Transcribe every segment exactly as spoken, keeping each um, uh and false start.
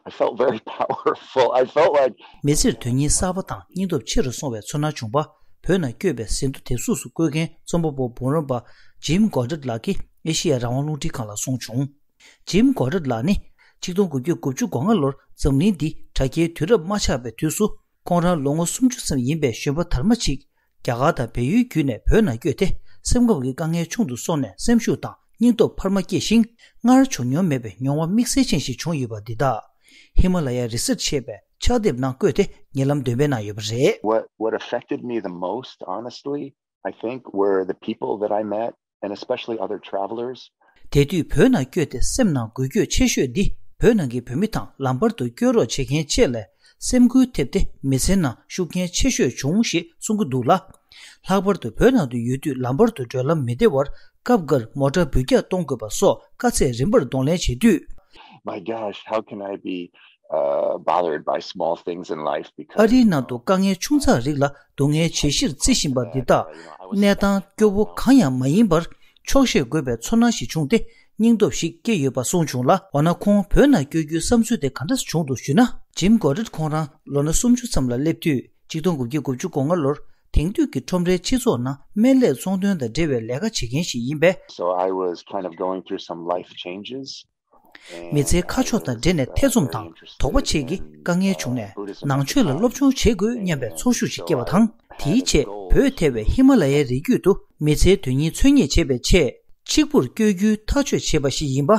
I felt very powerful. I felt like མི་ཚེར་དོན་སྙིང་གསར་པ་དང་སྙིང་སྟོབས་ཆེ་རུ་སོང་བའི་ཚོར་སྣང་བྱུང་བ། བོད་ནང་བསྐྱོད་པའི་ཟིན་ཐོ་དེབ་གཟུགས་སུ་བཀོད་མཁན་རྩོམ་པ་པོ་འབུམ་རམས་པ་ཇིམ་གོ་ཌར་ལགས་ཀྱིས་ཨེ་ཤེ་ཡ་རང་དབང་རླུང་འཕྲིན་ཁང་ལ་གསུངས་བྱུང་། ཇིམ་གོ་ཌར་ལགས་ནི་ཆིག་སྟོང་དགུ་བརྒྱ་དགུ་བཅུ་གོ་ལྔ་ལོར་འཛམ་གླིང་འདི་དྲ་རྒྱའི་དུས་རབས་མ་ཆགས་པའི་དུས་སུ། ཁོང་རང་ལོ་ངོ་སུམ་ཅུ་ཙམ་ཡིན་པའི་གཞོན་པ་དར་མ་ཅིག་རྒྱ་གར་དང་བལ་ཡུལ་བརྒྱུད་ནས་བོད་ནང་བསྐྱོད་དེ། སེམས་ཁམས་ཀྱི་དཀའ་ངལ་ཆུང་དུ་སོང་ནས་སེམས་ཤུགས་དང་སྙིང་སྟོབས་འཕར་མ་སྐྱེས་ཤིང་། སྔར་བྱུང་མྱོང་མེད་པའི་མྱོང་བ་དམིགས་བསལ་ཅན་ཞིག་བྱུང་ཡོད་པ་འདི་དག་ཧི་མ་ལ་ཡ་རི་སར་ཆི་ཞེས་པའི་ཕྱག་དེབ་ནང་བཀོད་དེ་ཉེ་ལམ་འདོན་སྤེལ་གནང་ཡོད་པ་རེད། What what affected me the most, honestly, I think, were the people that I met, and especially other travelers. དེ་དུས་བོད་ནང་བསྐྱོད་དེ་སེམས་ནང་འགུལ་སྐྱོད་ཆེ་ཤོས་འདི་བོད་ནང་གི་བོད་མི་དང་ལམ་བར་དུ་བསྐྱོད་རོགས་བྱེད་མཁན་བཅས་ལས་སེམས་འགུལ་ཐེབས་ཏེ་མི་ཚེ་ནང་ཤུགས་རྐྱེན་ཆེ་ཤོས་བྱུང་ཞེས་གསུང་གི་འདུག་ལ། ལྷག་པར་དུ་བོད་ནང་དུ་ཡོད་དུས་ལམ་བར་དུ་བགྲོད་ལམ་མི་བདེ་བར་སྐབས་འགར་མོ་ཊ་འབུད་རྒྱག་གཏོང་དགོས་པ་སོགས་དཀའ་ཚེགས་རིམ་པར་གདོང་ལེན་བྱེད་དུས། My gosh, how can I be uh, bothered by small things in life because ཨ་རིའི་ནང་དུ་དཀའ་ངལ་ཆུང་ཙག་རིགས་ལ་སྡུག་བསྔལ་བྱེད་གཞིར་བརྩི་བཞིན་པ་འདི་དག་གནས་སྟངས་སྐྱོ་བོ་གང་ཡང་མ་ཡིན་པར་ཆོག་ཤེས་དགོས་པའི་ཚོར་སྣང་ཞིག་བྱུང་སྟེ་སྙིང་སྟོབས་ཤིག་སྐྱེས་ཡོད་པ་གསུངས་བྱུང་ལ། འོ་ན་ཁོང་བོད་ནང་བསྐྱོད་རྒྱུའི་བསམ་ཚུལ་དེ་ག་འདྲ་བྱུང་འདུག་ཞུས་ན། ཇིམ་གོ་ཌར་ཁོང་རང་ལོ་ན་སུམ་ཅུ་ཙམ་ལ་སླེབས་དུས་ཆིག་སྟོང་དགུ་བརྒྱ་དགུ་བཅུ་གོ་ལྔ་ལོར་དེང་དུས་ཀྱི་ཁྲོམ་རའི་སྤྱི་ཚོགས་ནང་སྨན་ལས་ཚོང་དོན་དང་འབྲེལ་བའི་ལས་ཀ་བྱེད་མཁན་ཞིག་ཡིན་པས། So I was kind of going through some life changes. མི་ཚེའི་ཁ་ཕྱོགས་དང་འབྲེལ་ནས་ཐེ་ཚོམ་དང་དོགས་པ་བཅས་ཀྱི་དཀའ་ངལ་བྱུང་ནས་ནང་ཆོས་ལ་སློབ་སྦྱོང་བྱེད་དགོས་སྙམ་པའི་ཚོར་ཤུགས་ཤིག་སྐྱེས་པ་དང་། དེའི་ཆེད་བོད་ཐེ་བའི་ཧི་མ་ལ་ཡའི་རི་རྒྱུད་དུ་མི་ཚེའི་དོན་སྙིང་འཚོལ་སྙེག་བྱེད་པའི་ཆེད་གཅིག་པུར་བསྐྱོད་རྒྱུའི་ཐག་གཅོད་བྱས་པ་ཞིག་ཡིན་པ་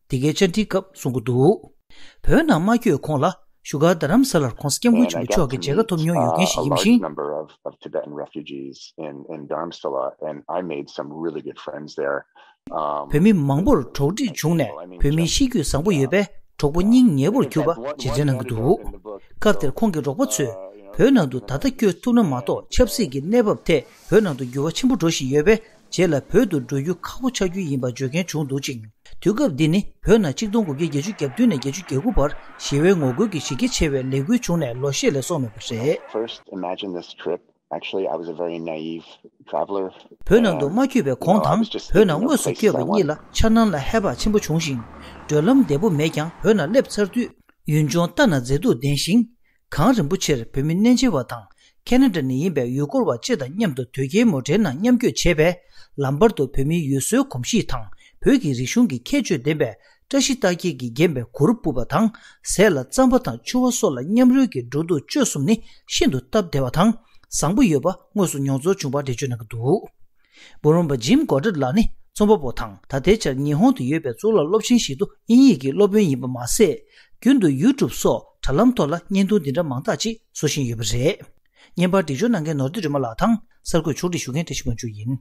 འདི་གའི་བཅར་འདྲིའི་སྐབས་གསུང་གི་འདུག་བོད་ནང་མ་བསྐྱོད་གོང་ལ་བཞུགས་སྒར་རྡ་རམ་ས་ལར་༧གོང་ས་༧སྐྱབས་མགོན་ཆེན་པོ་མཆོག་གི་མཇལ་ཁ་ཐོབ་མྱོང་ཡོད་མཁན་ཞིག་ཡིན་ཞིང་། Number of, of Tibetan refugees in, in Dharamsala, and I made some really good friends there. Um, བོད་མི་མང་པོར་གྲོགས་འདྲིས་བྱུང་ནས་བོད་མིའི་གཤིས་རྒྱུད་བཟང་པོ་ཡོད་པས་གྲོགས་པོ་སྙིང་ཉེ་པོར་གྱུར་པ་ཇེ་བརྟན་གནང་གི་འདུག་སྐབས་དེར་ཁོང་གི་རོགས་པ་ཚོས་བོད་ནང་དུ་ད་ལྟ་བསྐྱོད་ཐུབ་ན་མ་གཏོགས་ཆབ་སྲིད་ཀྱི་གནས་བབ་ཐད་བོད་ནང་དུ་འགྱུར་བ་ཆེན་པོ་འགྲོ་བཞིན་ཡོད་པས། རྗེས་ལ་བོད་དུ་འགྲོ་རྒྱུ་ཁག་པོ་ཆགས་རྒྱུ་ཡིན་པ་བརྗོད་མཁན་བྱུང་འདུག་ཅིང་། དུས་སྐབས་འདི་ནི་བོད་ནང་ཆིག་སྟོང་དགུ་བརྒྱ་བརྒྱད་ཅུ་གྱ་བདུན་ནས་བརྒྱད་ཅུ་གྱ་དགུ་བར་ཞི་བའི་ངོ་རྒོལ་གྱི་གཞི་རྒྱ་ཆེ་བའི་ལས་འགུལ་བྱུང་ནས་ལོ་ཤས་ལས་སོང་མེད་པ་རེད། First, imagine this trip. Actually, I was a very naive traveler. བོད་ནང་དུ་མ་བསྐྱོད་པའི་གོང་དང་བོད་ནང་དངོས་སུ་བསྐྱོད་པ་གཉིས་ལ་འཆར་སྣང་ལ་ཧེ་བག་ཆེན་པོ་བྱུང་ཞིང་། བགྲོད་ལམ་བདེ་པོ་མེད་ཀྱང་བོད་ནང་སླེབས་ཚར་དུས་ཡུལ་ལྗོངས་ལྟ་ན་མཛེས་སྡུག་ལྡན་ཞིང་། གངས་རིན་པོ་ཆེར་བོད་མི་གནས་མཇལ་བ་དང་ཁེ་ན་ཌ་ནས་ཡིན་པའི་ཡུལ་སྐོར་བ་བཅས་དང་མཉམ་དུ་དོས་སྐྱེལ་མོ་ཊའི་ནང་མཉམ་བསྐྱོད་བྱས་པས། ལམ་བར་དུ་བོད་མིའི་ཡུལ་སྲོལ་གོམས་གཤིས་དང་བོད་ཀྱི་རིག་གཞུང་གི་ཁྱད་ཆོས་ལྡན་པའི་བཀྲ་ཤིས་རྟགས་བརྒྱད་ཀྱིས་བརྒྱན་པའི་གུར་སྤུབས་པ་དང་ཟས་ལ་རྩམ་པ་དང་ཕྱུར་བ་སོགས་ལ་མཉམ་རོལ་གྱི་འགྲོ་འདུག་སྤྱོད་གསུམ་ནི་ཤིན་ཏུ་སྟབས་བདེ་བ་དང་བཟང་པོ་ཡོད་པ་དངོས་སུ་མྱོང་ཚོར་བྱུང་བ་འགྲེལ་བརྗོད་གནང་གི་འདུག་འབུམ་རམས་པ་ཇིམ་གོ་ཌར་ལགས་ནི་རྩོམ་པ་པོ་དང་ད་ལྟའི་ཆར་ཉི་ཧོང་དུ་ཡོད་པའི་གཙུག་ལག་སློབ་ཆེན་ཞིག་ཏུ་དབྱིན་ཡིག་གི་སློབ་དཔོན་ཡིན་པ་མ་ཟད། རྒྱུན་དུ་ཡུ་ཊུབ་སོགས་དྲ་ལམ་ཐོག་ལ་བརྙན་ཐུང་འདི་འདྲ་མང་དག་ཅིག་བཟོ་བཞིན་ཡོད་པ་རེད། བརྙན་པར་སྒྲིག་སྦྱོར་གནང་མཁན་ནོར་བདེ་སྒྲོལ་མ་ལགས་དང་གསར་འགོད་ཕྱོགས་སྒྲིག་ཞུ་མཁན་བཀྲ་ཤིས་དབང་ཕྱུག་ཡིན།